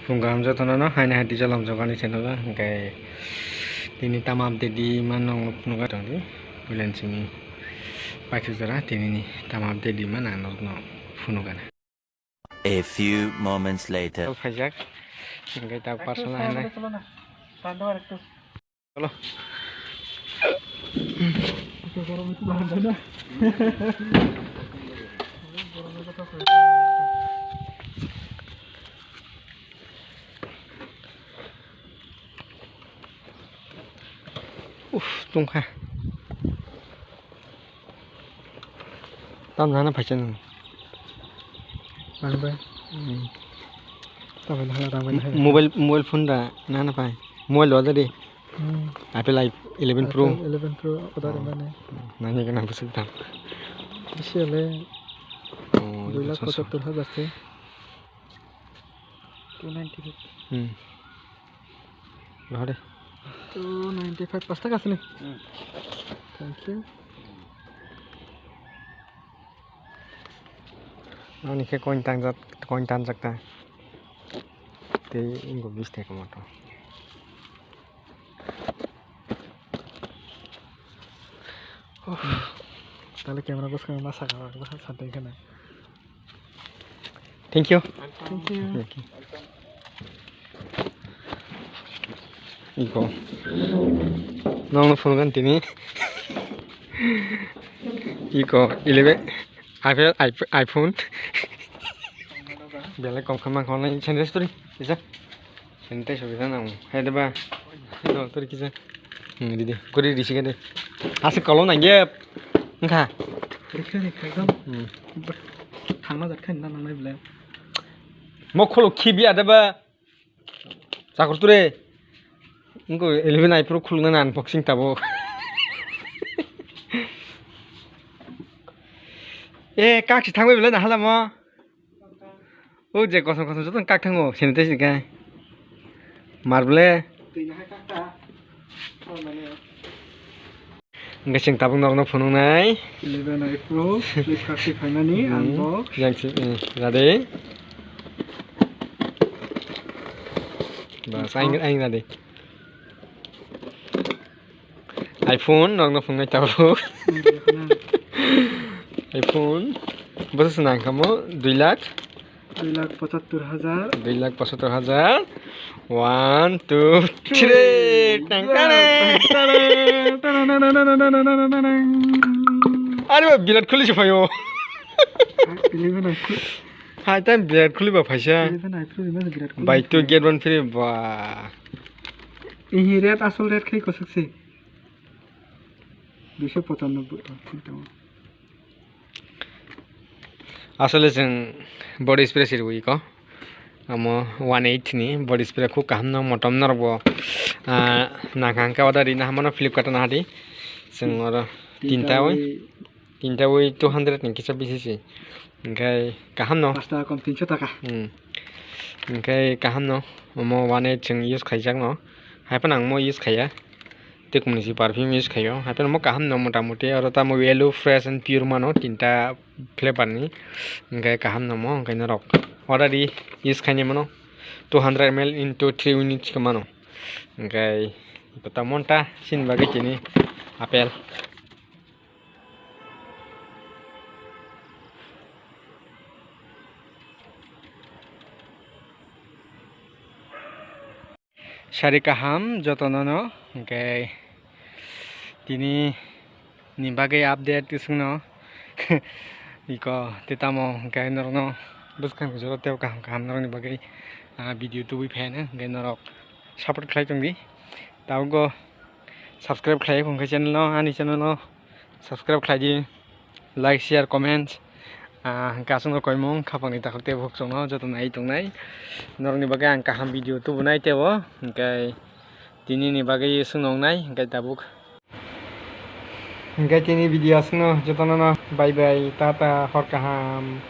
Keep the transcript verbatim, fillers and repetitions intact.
Tong kaham jotono no, haino hai tisa lamjak ani channel o, hwnkhe tini tamo update di mano phunukha tongdi, Uilansingni paithak jora tini ni tamo update di mano ang nokno phunukha. A few moments later. Phaijak, hwnkhe ta personal haino. Cholo. Uff, tungkha. Tam nana phaisa nung. Ang bai. Hmm. Tam bai nana, tam bai nana. Mobile, mobile phone da nana phai. Mobile lo da di. Hmm. Apple i eleven Pro. Apple eleven Pro order mane. Nani kana bwswk dam. Bisi le. Oh, dui lakh pochottor hajar se. Two ninety five. Hmm. Rohore. Two ninety five, paanch taka asini. Hmm. Thank you. Ani khe coin tangjak, coin tanjak ta. Tei ingo bis taka moto. Tale camera bwskango ma saka, ma saka, ma saka. Thank you. Thank you. Thank you. Iko. Nongno phone kan tini. Iko eleven. Apple, iPh-, iPhone. Belai kom kha ma khonai sanitize turi. Isa. Sanitize turi na. Hai de ba. No turi kisa. Hmm, di di. Kuri di sika de. Asa kolom nang ye. Engkha. Rikha rikha ekdom. Hmm. Thangna jat khan na nangnai bele. Mo kholo khibi ada ba. Chakur ture. Engko eleven i Pro khulna na unboxing tabo. Eh, kak si thangbai bele na hala mo. O je kosom kosom joto kak thango, sanitize ni kai. Mar bele. Hingke chwng tabuk norokno phunuknai. Eleven i Pro, Flipkart se phaimani, hmm, ang bo. Yang si, hmm, rade. Bas, aing, aing rade. iPhone, norokno phunuknai tabuk. Hmm, iPhone, bwswk se nang kha mo, dui lakh. Dui lakh pochattor hajar. Dui lakh pochattor hajar. One, two, three. Tang, tang, tang. Are ba, Virat Kohli se phaio. Hai, eleven i Pro. Hai, tang Virat Kohli ba phaisa. Eleven i Pro, eleven Virat Kohli. Buy two get one free, ba. Ihi rate, asol rate khai kosok se. Duiso pochanobboi. Asole chwng body spray se rwui ko. Amo one eight ni body spray khub kaham no, motom norok bo, ah, nang kha hwnkhe order rina hamano Flipkart o nahadi. Chwng oro tinta tinta wi, wi, tinta wi two hundred ni kisa bisi se. Hwnkhe kaham no. Paanch taka kom tinso taka. Hmm. Hwnkhe kaham no. Omo one eight chwng use khaijak no. Haiphano ang mo use khaiya. Tei kumni si perfume use khaio. Haiphano mo kaham no mota moti, oro tamo yellow, fresh and pure mano, tinta flavor ni. Hingke kaham no mo, hingke norok order di use khaini mano. Two hundred M L into three units khe mano. Hingke tamo ta sini bagwi tini apple. Sari kaham jotono no, hingke tini ni bagwi update swngno iko tei tamo hingke norokno bwskang jora tei kaham kaham norokni bagwi, ah, video tubui phaiya hingke norok support khlai tongdi. Tabukgo subscribe khlai phungkhe channel no, ani channel no subscribe khlai di. Like, share, comment, ah, hwnkhe aswkno koimung khapangni takhuk tei bukhuk chwngno joto naiwi tongnai. Norokni bagwi ang kaham video tubunai teibo, hwnkhe tinini bagwi swngno wngnai, hwnkhe tabuk. Hwnkhe tini video aswkno jotono no bye bye, tata, hor kaham.